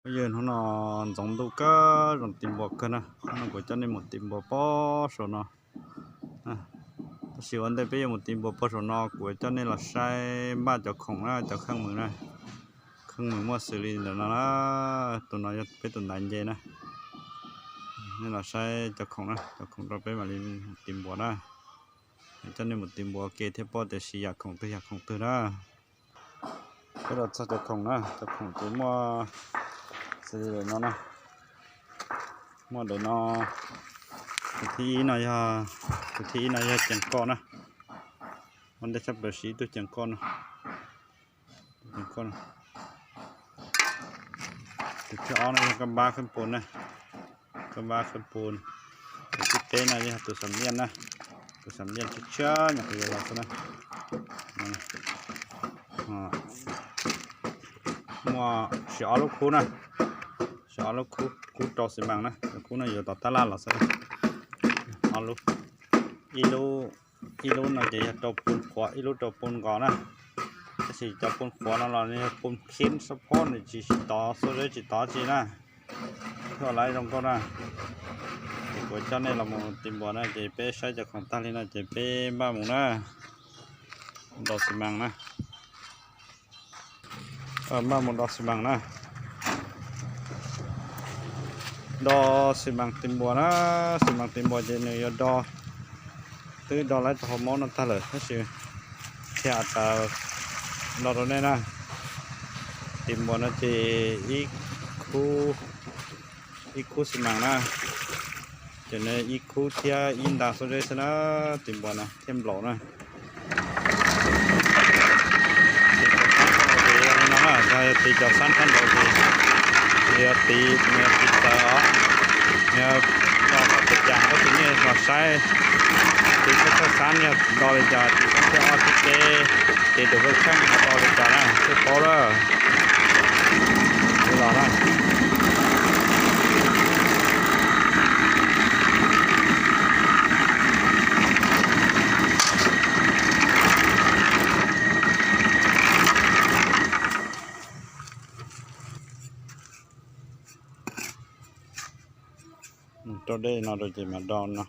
Phooj ywg, hnub no ntxoov ntuj kawg, zoo tiv npua kawg na. Hnub no kuv coj nej mus tiv npua pog saum no. Tab sis ua ntej peb yuav mus tiv npua pog saum no, kuv coj nej los saib npaj cov khoom na, cov kheej mws na. Kheej mws muaj xws li ntawm no na. Tus no yog peb tus ntaiv nce na. Nej los saib cov khoom na, cov khoom rau peb mam li tiv npua na. Coj nej mus tiv npua ua ke thiaj paub tias siv yam khoom twg yam khoom twg na. Peb los txog cov khoom na, cov khoom ces muaj xws li ntawm no na. Muaj ntawm no, tus thib ib no yog, tus thib ib no yog cees koj na. Ua ntej tshaj plaws siv ib tug cees koj no. Tus thib ob no yog kab npab kheej pun na, kab npab kheej pun. Tus thib peb no yog tus xam liaj na, tus xam liaj tshiab tshiab nyuam qhuav yuav los xwb na. Muaj siv ob lub khub na, siv ob lub khub, khub rau xi mas na, cov khub no yuav tom tab laj los xwb. Ob lub, ib lub, ib lub no ces yog rau pun qhuav, ib lub rau pun nkos na. Tab sis cov pun qhuav no los nws yog pun khib xab phob, nws tsis tov xuab zeb tsis tov tsi na. Thiaj li zoo nkauj na. Ces kuv coj nej los mus tiv npua na, ces peb saib cov khoom tag li no ces peb npaj mus na, do xi mas na. Npaj mus do xi mas na. Do xi mas tiv npua na, xi mas tiv npua ces nws yuav do, twb do lawm rau hauv mob no tag lawm tab sis thiaj tau do rau nej na. Tiv npua no ces ib khub, ib khub xi mas na, ces nws ib khub thiab ib nta xuab zeb xwb na, tiv npua no thiab nplaum na. Tiv cov xab thab nraud ces yog li no na, yog tiv cov xab thab nraud ces nws yuav tiv, nws yuav tiv txawv os, nws yuav do kom txawv cas tab sis nej los saib, tiv thawj thawj xab yog do li cas, tiv xab thib ob thib peb, tiv tus thawj xab yog do li cas na, thiaj paub lawm. Los na. Rau dej no rau ces mas do no,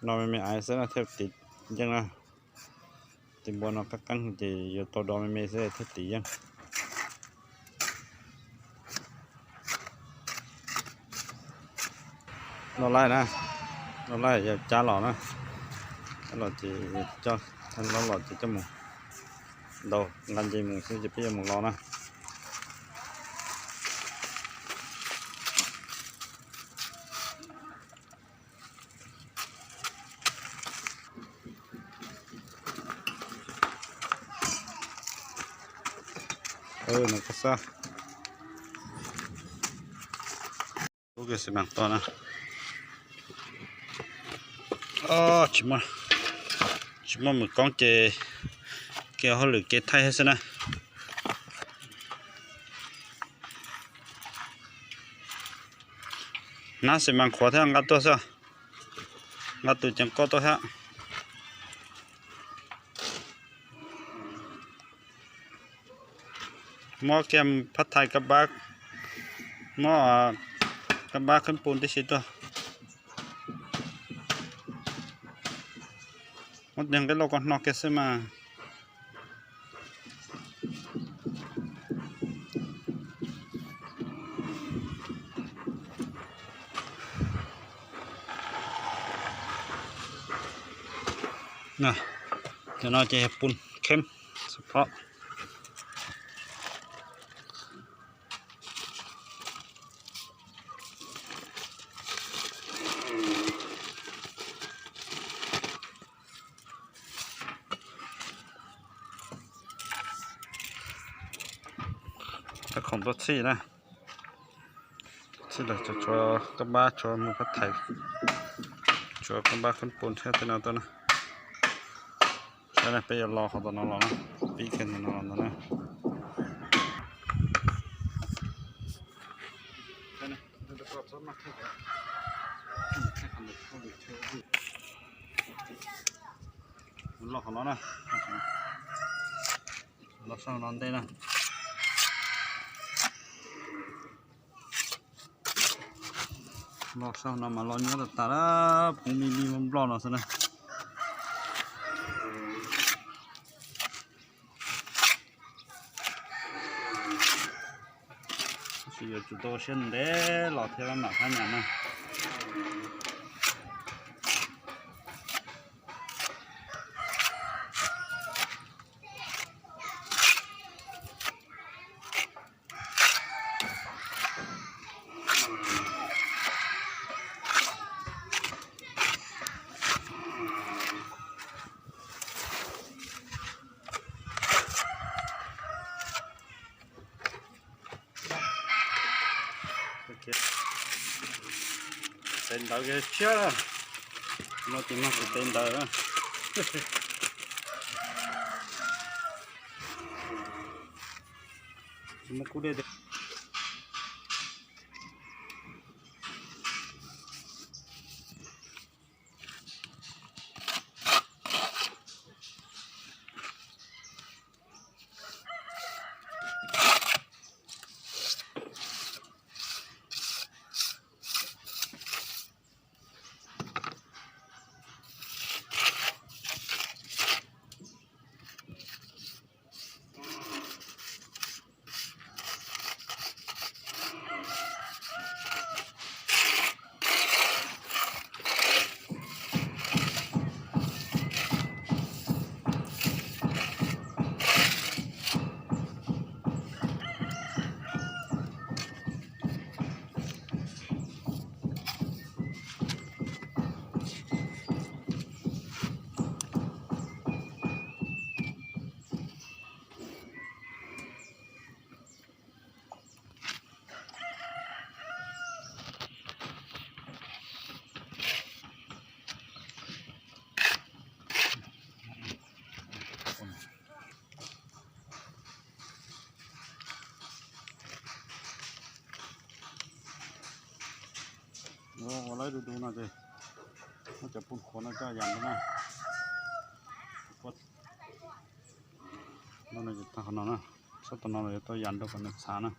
do me me aiv xwb na thiaj tiv yeej na. Tiv npua no qab qeeb ces yuav tau do me me xwb thiaj tiv yeej. Noj laij na, noj laij yog cab los na, cab los ces coj, los ces coj mus ntaus nqa nce mus xwb ces peb yuav mus los na. Nws koj xab, lub kiag xi mas to na. Tsis muaj, tsis muaj mws koob ces kev hauj lwm kev thaij xwb na. Hnab xi mas qhuav thiab nqa tuaj xwb, nqa tus ceev koj tuaj thiab. Muab kiag phab thais kab npab, muab kab npab kheeb pun tib si tuaj. Muab tus nqe lauj ko hno kiag xwb mas. Cov no ces yog pun kheeb xab phob. Cov khoom tuaj txhij na, txhij lawm tshuav kab npab, tshuav mus phab thais, tshuav kab npab kheeb pun thiab tej no tuaj na. Saib na, peb yuav los qhov tom no los na, pib kiag ntawm no los ntag na. Los qhov no na, los sab no ntej na. Los sab no mas los nyuaj tas tas la, poob mi mi nploj nploj no xwb na. Tab sis yuav tsum tau siab ntev los thiaj mam phab nyas na. Tes ntawv kiag tshiab, no ces mag tes ntawv na. Tsis muaj kub dej. Ua lawv du du no ces muab cov pun qhuav no coj yas rau na. No ces tag qhov no na, txhob tau no los yuav tau yas rau kom nws txhav na.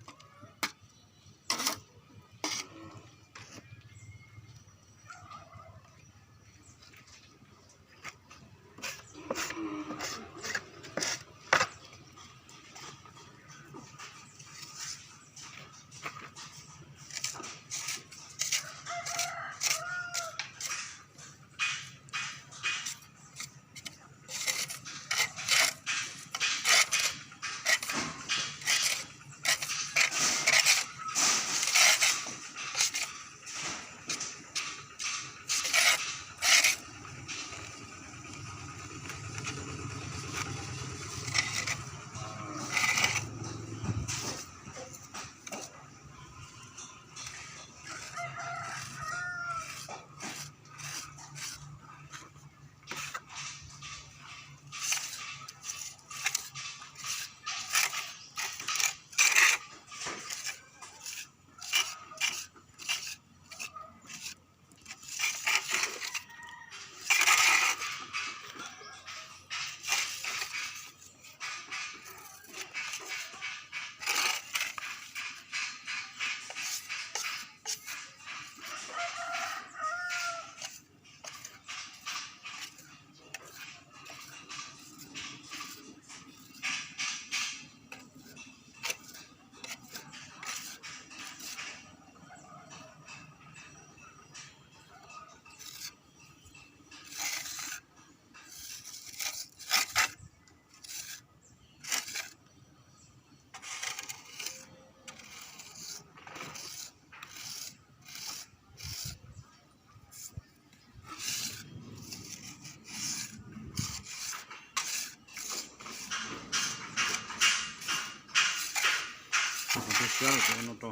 Kuv twb siab lawm ces ua no rau,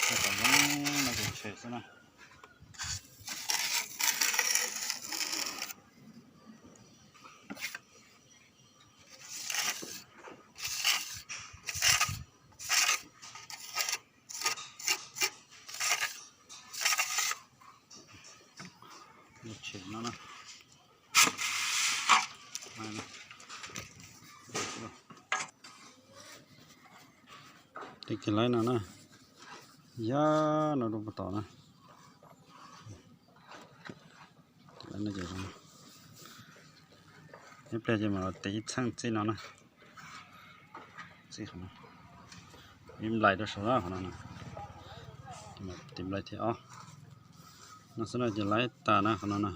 kom zoo no ces tshem xwb na. Tshem no na. Tej kiag laib no na, yog no rau puag tom na. Ib pliag ces mam los tiv ib txheej txij no na. Txij qhov no, ib nplais rau saum qhov no na. Tiv nplais thib ob no xwb no ces laib tas na qhov no na.